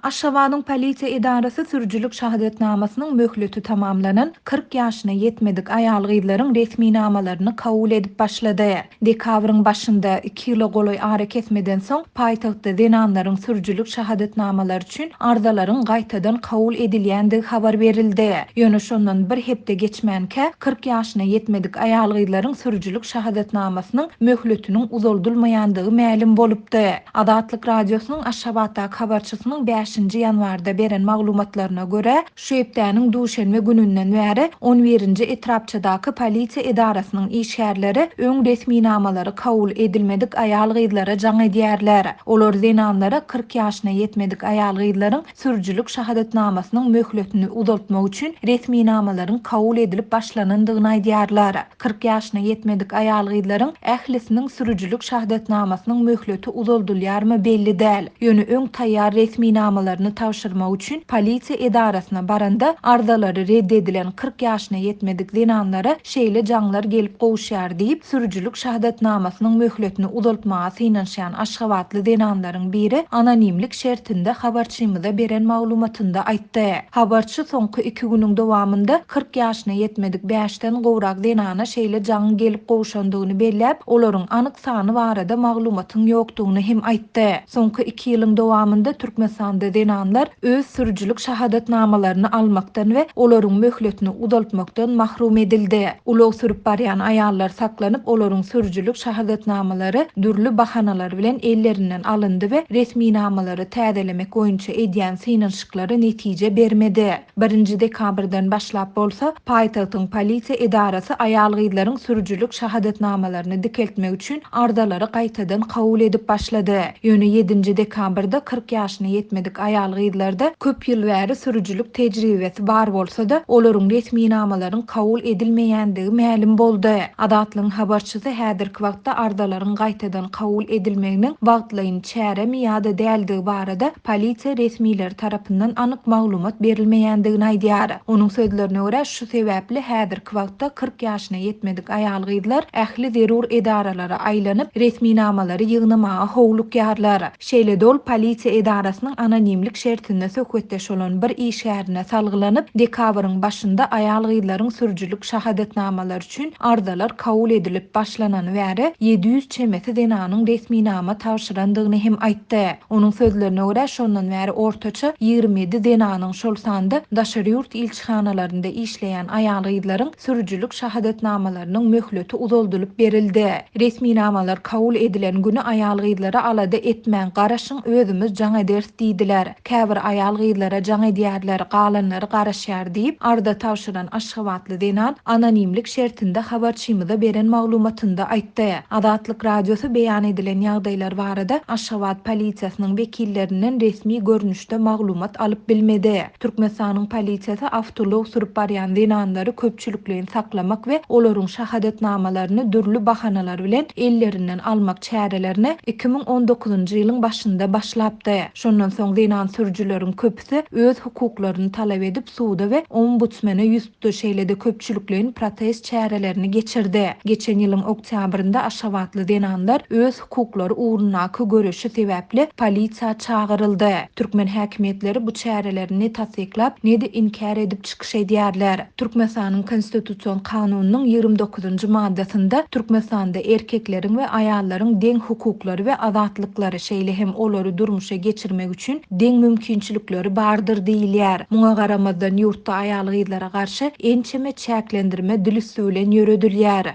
Aşgabadyň polisiýa edarasy sürüjilik şahadatnamasynyň möhleti tamamlanan 40 ýaşyna ýetmedik aýal-gyzlaryň resminamalaryny kabul edip başlady. Dekabryň başynda, iki ýyla golaý arakesmeden soň, paýtagtda zenanlaryň sürüjilik şahadatnamalary üçin arzalaryň gaýtadan kabul edilýändigi habar berildi. Ýöne şondan bir hepde geçmänkä, 40 ýaşyna ýetmedik aýal-gyzlaryň sürüjilik şahadatnamasynyň möhletiniň uzaldylmaýandygy mälim bolupdy. Azatlyk Radiosynyň Aşgabatdaky habarçysynyň bäşinji ýanwarda beren maglumatlaryna görä, şu hepdäniň duşenbe gününden bäri on birinji etrapçadaky polisiýa edarasynyň işgärleri öň resminamalary kabul edilmedik aýal-gyzlara jaň edýärler. Olar zenanlara 40 ýaşyna ýetmedik aýal-gyzlaryň sürüjilik şahadatnamasynyň möhletini uzaltmak üçin resminamalaryň kabul edilip başlanandygyny aýdýarlar. 40 ýaşyna ýetmedik aýal-gyzlaryň ählisiniň sürüjilik şahadatnamasynyň möhleti uzaldylýarmy belli däl. Ýöne öň taýýar resminamalaryny tabşyrmak üçin polisiýa edarasyna baranda arzalary red edilen 40 ýaşyna ýetmedik zenanlara şeýle jaňlar gelip gowuşýar diýip, sürüjilik şahadatnamasynyň möhletini uzaltmaga synanyşýan aşgabatly zenanlaryň biri anonimlik şertinde habarçymyza beren maglumatynda aýtdy. Habarçy soňky iki günüň dowamynda 40 ýaşyna ýetmedik bäşden gowrak zenana şeýle jaňyň gelip gowşandygyny belläp, olaryň anyk sany barada maglumatyň ýokdugyny hem aýtdy. Soňky iki ýylyň dowamynda Türkmenistanda zenanlar öz sürüjilik şahadatnamalaryny almakdan we olaryň möhletini uzaltmakdan mahrum edildi. Ulag sürüp barýan aýallar saklanyp, olaryň sürüjilik şahadatnamalary dürli bahanalar bilen ellerinden alyndy we resminamalary täzelemek boýunça edýän synanyşyklary netije bermedi. Birinji dekabrdan başlap bolsa, paýtagtyň polisiýa edarasy aýal-gyzlaryň sürüjilik şahadatnamalaryny dikeltmek üçin arzalary gaýtadan kabul edip başlady. Ýöne ýedinji dekabrda 40 ýaşyna ýetmedik aýal-gyzlarda köp ýyl bäri sürüjilik tejribesi bar bolsa-da, olaryň resminamalaryň kabul edilmeýändigi mälim boldy. Azatlygyň habarçysy häzirki wagtda arzalaryň gaýtadan kabul edilmeginiň wagtlaýyn çäremi ýa-da däldigi barada polisiýa resmileri tarapyndan anyk maglumat berilmeýändigini aýdýar. Onuň sözlerine görä, şu sebäpli häzirki wagtda 40 ýaşyna ýetmedik aýal-gyzlar ähli zerur edaralara aýlanyp, resminamalary ýygnamaga howlukýarlar. Şeýle-de ol polisiýa edarasynyň anonimlik şertinde söhbetdeş bolan bir işgärine salgylanyp, dekabryň başynda aýal-gyzlaryň sürüjilik şahadatnamalary üçin arzalar kabul edilip başlanany bäri 700 çemesi zenanyň resminama tabşyrandygyny hem aýtdy. Onuň sözlerine görä, şondan bäri ortaça 27 zenanyň, şol sanda daşary ýurt ilçihanalarynda işleýän aýal-gyzlaryň sürüjilik şahadatnamalarynyň möhleti uzaldylyp berildi. Resminamalar kabul edilen güni aýal-gyzlara alada etmäň, garaşyň, özümiz jaň ederis diýdiler. Käbir aýal-gyzlara jaň edýärler, galanlary garaşýar diýip, arza tabşyran aşgabatly zenan anonimlik şertinde habarçymyza beren maglumatynda aýtdy. Azatlyk Radiosy beýan edilen ýagdaýlar barada Aşgabat polisiýasynyň wekillerinden resmi görnüşde maglumat alyp bilmedi. Türkmenistanyň polisiýasy awtoulag sürüp barýan zenanlary köpçülikleýin saklamak we olaryň şahadatnamalaryny dürli bahanalar bilen ellerinden almak çärelerine 2019-njy ýylyň başynda başlapdy. Şondan soň zenan sürüjileriň köpüsi öz hukuklaryny talap edip suda we ombudsmene ýüz tutdy, şeýle-de köpçülikleýin protest çärelerini geçirdi. Geçen ýylyň oktýabrynda aşgabatly zenanlar öz hukuklary ugrundaky göreşi sebäpli polisiýa çagyryldy. Türkmen häkimiýetleri bu çäreleri ne tassyklap, ne-de inkär edip çykyş edýärler. Türkmenistanyň Konstitusion kanunynyň 29-njy maddasynda Türkmenistanda erkekleriň we aýallaryň deň hukuklary we azatlyklary, şeýle hem olary durmuşa geçirmek üçin deň mümkinçilikleri bardyr diýilýär. Muňa garamazdan, ýurtda aýal-gyzlara garşy ençeme çäklendirme dil üsti bilen ýöredilýär.